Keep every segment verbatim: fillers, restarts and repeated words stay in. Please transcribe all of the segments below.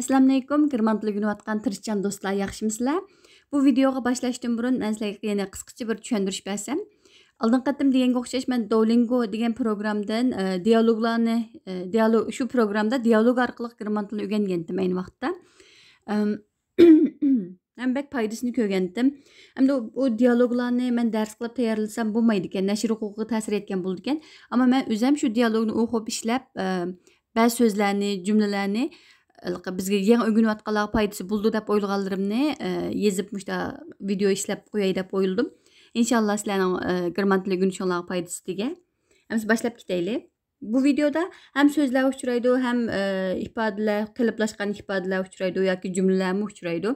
ئەسسالامۇئەلەيكۇم، گېرمان تىلى ئۆگىنىۋاتقان تىرىشچان دوستلار، ياخشىمۇسىلەر؟ بۇ ۋىدېئوغا باشلاشتىن بۇرۇن، مەن سىلەرگە يەنە قىسقىچە بىر چۈشەندۈرۈش بەرسەم. ئالدىنقى قېتىم دېگەنگە ئوخشاش، مەن دوۋلىنگو دېگەن پروگرامدىن، ئە، دىيالوگلارنى، ئە، دىيالوگ، شۇ پروگرامدا دىيالوگ ئارقىلىق گېرمان تىلىنى ئۆگەنگەنتىم ئەينى ۋاقىتتا. ئەم، ھەم بەك پايدىسىنى كۆرگەنتىم. ئەمدى ئۇ، ئۇ دىيالوگلارنى مەن دەرس قىلىپ تەييارلىسام بولمايدىكەن، نەشر ھوقۇقىغا تەسىر يەتكەن بولىدىكەن. ئەمما مەن ئۆزۈم شۇ دىيالوگنى ئوقۇپ ئىشلەپ، ئە، بەزى سۆزلەرنى، جۈملىلەرنى، ئە، بىزگە يېڭى ئۆگىنىۋاتقانلارغا پايدىسى بولىدۇ دەپ ئويلىغانلىرىمنى، ئە، يېزىپ مۇشتا ۋىدېئو ئىشلەپ قوياي دەپ ئويلىدىم. ئىنشاللا سىلەرنىڭ، ئە، گېرمان تىلى ئۆگىنىشىڭلارغا پايدىسى تېگەر. ئەمسە باشلاپ كېتەيلى. بۇ ۋىدېئودا ھەم سۆزلەر ئۇچرايدۇ، ھەم، ئە، ئىپادىلەر، قېلىپلاشقان ئىپادىلەر ئۇچرايدۇ ياكى جۈملىلەرمۇ ئۇچرايدۇ.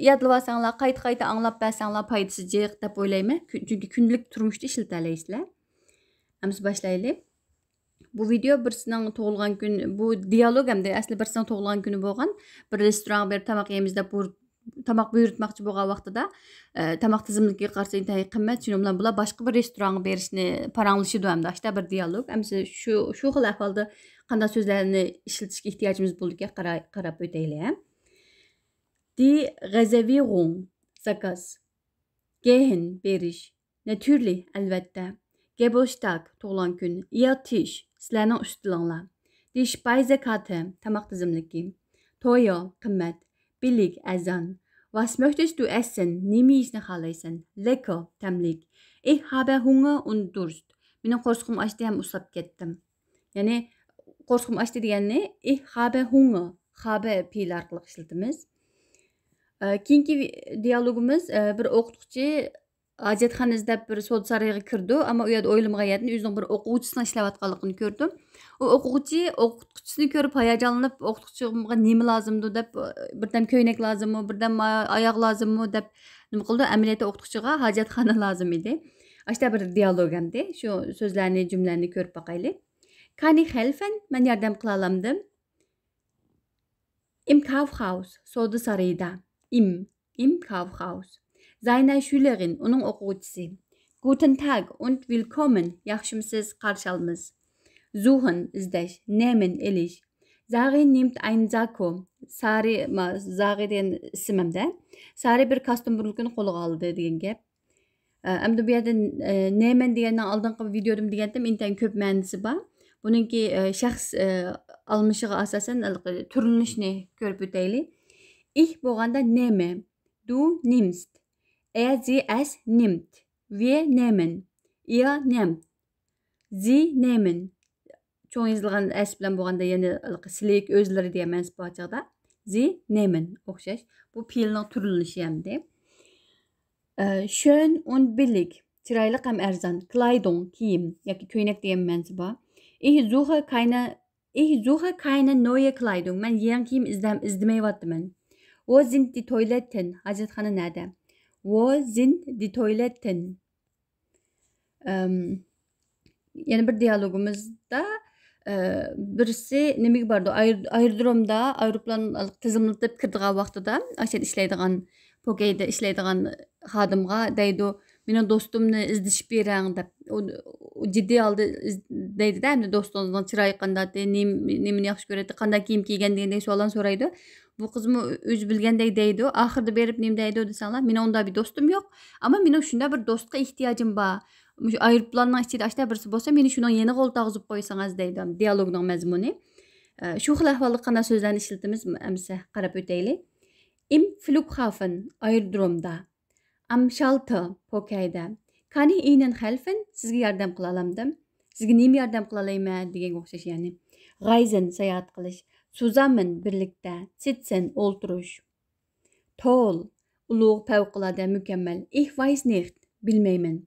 يادلىۋالساڭلار، قايتا-قايتا ئاڭلاپ بەرسەڭلار پايدىسى جىق دەپ ئويلايمەن. كۈ-، چۈنكى كۈندىلىك تۇرمۇشتا ئىشلىتەلەيسىلەر. ئەمسە باشلايلى. بۇ ۋىدېئو بىرسىنىڭ تۇغۇلغان كۈنى، بۇ دىيالوگ ھەمدە ئەسلى بىرسىنىڭ تۇغۇلغان كۈنى بولغان. بىر رېستورانغا بېرىپ تاماق يەيمىز دەپ بۇيرۇت-، تاماق بۇيرۇتماقچى بولغان ۋاقتىدا، ئە، تاماق تىزىملىكىگە قارىسا ئىنتايىن قىممەت، شۇنىڭ بىلەن بۇلار باشقا بىر رېستورانغا بېرىشنى پاراڭلىشىدۇ ھەمدە ئاشتا بىر دىيالوگ. ئەمسە شۇ، شۇ خىل ئەھۋالدا قانداق سۆزلەرنى ئىشلىتىشكە ئېھتىياجىمىز بولىدىكەن، قارا-، قاراپ ئۆتەيلى، ھە. دى غەزەۋىغۇڭ، زاكاز. گېھىن، بېرىش. نەتۈرلى، ئەلۋەتتە. گېبۇرشتاگ، تۇغۇلغان كۈن. ئىياتىش، سىلەرنىڭ ئۈستىلىڭلار. دى شپايزە كارتە، تاماق تىزىملىكى. تويا، قىممەت. بىللىك، ئەرزان. ۋاس مۆختىس دۇ ئەسسەن، نېمە يېيىشنى خالايسەن؟ لېككا، تەملىك. ئىھ ھابە ھۇڭە ئۇن دۇرست. مېنىڭ قورسىقىم ئاچتى ھەم ئۇسساپ كەتتىم. يەنى، قورسىقىم ئاچتى دېگەننى ئىھ خابە ھۇڭە، خابە پېئىلى ئارقىلىق ئىشلىتىمىز. ئە، كېيىنكى ۋى-، دىيالوگىمىز، ئە، بىر ئوقۇتقۇچى ھاجەتخانا ئىزدەپ بىر سودا سارىيىغا كىرىدۇ، ئەمما ئۇ يەردە ئويلىمىغان يەردىن ئۆزىنىڭ بىر ئوقۇغۇچىسىنىڭ ئىشلەۋاتقانلىقىنى كۆرىدۇ. ئۇ ئوقۇغۇچى ئوقۇتقۇچىسىنى كۆرۈپ ھاياجانلىنىپ، «ئوقۇتقۇچىغا نېمە لازىمدۇ؟» دەپ، «بىردەم كۆينەك لازىممۇ، بىردەم ئاياغ لازىممۇ؟» دەپ نېمە قىلىدۇ؟ ئەمەلىيەتتە ئوقۇتقۇچىغا ھاجەتخانا لازىم ئىدى. ئاشتا بىر دىيالوگ ئەمدى. شۇ سۆزلەرنى، جۈملىلەرنى كۆرۈپ باقايلى. كانى خەلفەن، مەن ياردەم قىلالامدىم؟ ئىم كاۋخاۋس، سودا سارىيىدا. ئىم، ئىم كاۋخاۋس. زاينە شۈلېرىن، ئۇنىڭ ئوقۇغۇچىسى. گۇتېن تاگ ئۇند ۋىلكومېن، ياخشىمۇسىز، قارشى ئالىمىز. زۇخېن، ئىزدەش. نېمېن، ئېلىش. زاغى نېمت ئاين زاكو. سارى، ما، زاغى دېگەن ئىسىم ئەمدى. سارى بىر كاستيۇم بىرلىكىنى قولىغا ئالدى دېگەن گەپ. ئە، ئەمدى بۇ يەردە، ئە، نېمېن دېگەننىڭ ئالدىنقى ۋىدېودىمۇ دېگەنتىم، ئىنتايىن كۆپ مەنىسى بار. بۇنىڭكى، ئە، شەخس، ئە، ئالمىشىغا ئاساسەن ھېلىقى تۈرلىنىشىنى كۆرۈپ ئۆتەيلى. ئىھ بولغاندا نېمە، دۇ نېمست، ئە زى ئەس نېمت، ۋېر نېمېن، ئىر نېمت، زى نېمېن. چوڭ يېزىلغان ئەس بىلەن بولغاندا يەنە ھېلىقى سىلىك ئۆزلىرى دېگەن مەنىسى بار چاغدا. زى نېمېن ئوخشاش. بۇ پېئىلنىڭ تۈرلىنىشى ئەمدى. ئە، شۆن ئۇن بىللىك، چىرايلىق ھەم ئەرزان. كلايدۇڭ، كىيىم ياكى كۆينەك دېگەن مەنىسى بار. ئىھ زۇخە كاينە، ئىھ زۇخە كاينە نويە كلايدۇڭ. مەن يېڭى كىيىم ئىزدەم-، ئىزدىمەيۋاتىمەن. ۋو زىنت دى تويلەتتىن، ھاجەتخانا نەدە؟ ۋو زىنت دى تويلەتتىن. ئەم، يەنە بىر دىيالوگىمىزدا، ئە، بىرسى نېمىگە بارىدۇ؟ ئاير-، ئايرودرومدا ئايروپىلان تىزىملىتىپ كىرىدىغان ۋاقتىدا، ئاشۇ يەردە ئىشلەيدىغان، پوكەيدە ئىشلەيدىغان خادىمغا دەيدۇ، «مېنىڭ دوستۇمنى ئىزدىشىپ بېرىڭ» دەپ. ئۇ، ئۇ جىددىي ھالدا ئىز-، دەيدۇ-دە، ئەمدى دوستىڭىزنىڭ چىرايى قانداقتى، نېم-، نېمىنى ياخشى كۆرەتتى، قانداق كىيىم كىيگەن دېگەندەك سوئاللارنى سورايدۇ. بۇ قىزمۇ ئۆزى بىلگەندەك دەيدۇ. ئاخىرىدا بېرىپ نېمە دەيدۇ دېسەڭلار، «مېنىڭ ئۇنداق بىر دوستۇم يوق. ئەمما مېنىڭ شۇنداق بىر دوستقا ئېھتىياجىم بار. مۇشۇ ئايروپىلاننىڭ ئىچىدە ئاشتا بىرسى بولسا، مېنى شۇنىڭ يېنىغا ئولتۇرغۇزۇپ قويسىڭىز» دەيدۇ. دىيالوگنىڭ مەزمۇنى. ئە، شۇ خىل ئەھۋالدا قانداق سۆزلەرنى ئىشلىتىمىز، ئەمسە قاراپ ئۆتەيلى. ئىم فلۇگخافېن، ئايرودرومدا. ئام شالتە، پوكەيدە. كانى ئىنىن خەلفىن، سىزگە ياردەم قىلالامدىم؟ سىزگە نېمە ياردەم قىلالايمەن دېگەنگە ئوخشاش يەنى. غايزېن، ساياھەت قىلىش. سۇزامېن، بىرلىكتە. سىتسېن، ئولتۇرۇش. تول، ئۇلۇغ، پەۋقۇلئاددە، مۇكەممەل. ئىھ ۋايس نىخت، بىلمەيمەن.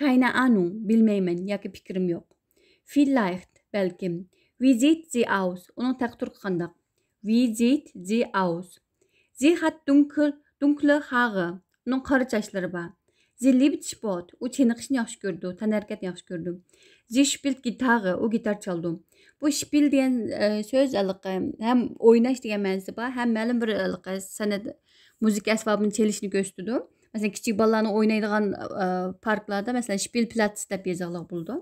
كاينە ئانۇڭ، بىلمەيمەن ياكى پىكرىم يوق. فىللايخت، بەلكىم. ۋى زىت زى ئاۋس، ئۇنىڭ تەقدىرى قانداق؟ ۋى زىت زى ئاۋس. زى خات دۇنكل، دۇنكلى خاغى، ئۇنىڭ قارا چاچلىرى بار. زى لىبت شپورت، ئۇ چېنىقىشنى ياخشى كۆرىدۇ، تەنھەرىكەتنى ياخشى كۆرىدۇ. زى شپىلت گىتارى، ئۇ گىتار چالىدۇ. بۇ شپىل دېگەن، ئە، سۆز ھېلىقى ھەم ئويناش دېگەن مەنىسى بار، ھەم مەلۇم بىر ھېلىقى سەنئەت، مۇزىكا ئەسۋابىنى چېلىشنى كۆرسىتىدۇ. مەسىلەن، كىچىك بالىلارنىڭ ئوينايدىغان، ئە، پاركلاردا، مەسىلەن، شپىل پلاتس دەپ يېزىغىلى بولىدۇ.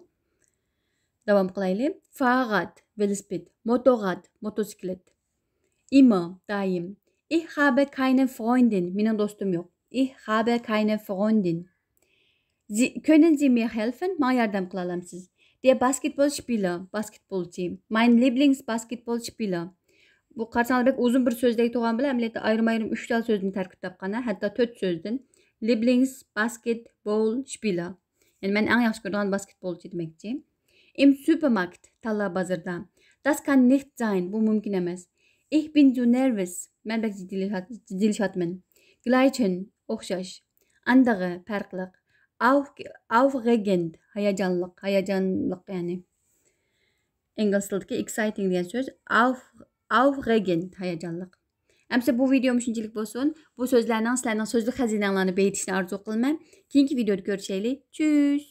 داۋام قىلايلى. فاغات، ۋېلىسىپىت. موتوغات، موتوسىكلىت. Immer, دائىم. Ich habe keine Freundin. مېنىڭ دوستۇم يوق. Ich habe keine Freundin. Sie, können Sie mir helfen? ماڭا ياردەم قىلالامسىز؟ Der Basketballspieler. باسكېتبولچى. Mein Lieblingsbasketballspieler. بۇ قارىساڭلار بەك ئۇزۇن بىر سۆزدەك تۇرغان بىلەن، ئەمەلىيەتتە ئايرىم-ئايرىم ئۈچ تال سۆزدىن تەركىب تاپقان، ھە؟ ھەتتا تۆت سۆزدىن. Lieblingsbasketballspieler. يەنى مەن ئەڭ ياخشى كۆرىدىغان باسكېتبولچى دېمەكچى. Im Supermarkt، تاللا بازىرىدا. Das kann nicht sein، بۇ مۇمكىن ئەمەس. Ich bin zu nervös، مەن بەك جىددىيلىشىۋات-، جىددىيلىشىۋاتىمەن. Gleichen، ئوخشاش. Andere، پەرقلىق. Auf-، aufregend، ھاياجانلىق، ھاياجانلىق يەنى. ئىنگلىز تىلىدىكى exciting دېگەن سۆز. Auf-، aufregend، ھاياجانلىق. ئەمسە بۇ ۋىدېيوم شۇنچىلىك بولسۇن. بۇ سۆزلەرنىڭ سىلەرنىڭ سۆزلۈك خەزىنەڭلارنى بېيىتىشنى ئارزۇ قىلىمەن. كېيىنكى ۋىدېيودا كۆرۈشەيلى. Tschüss.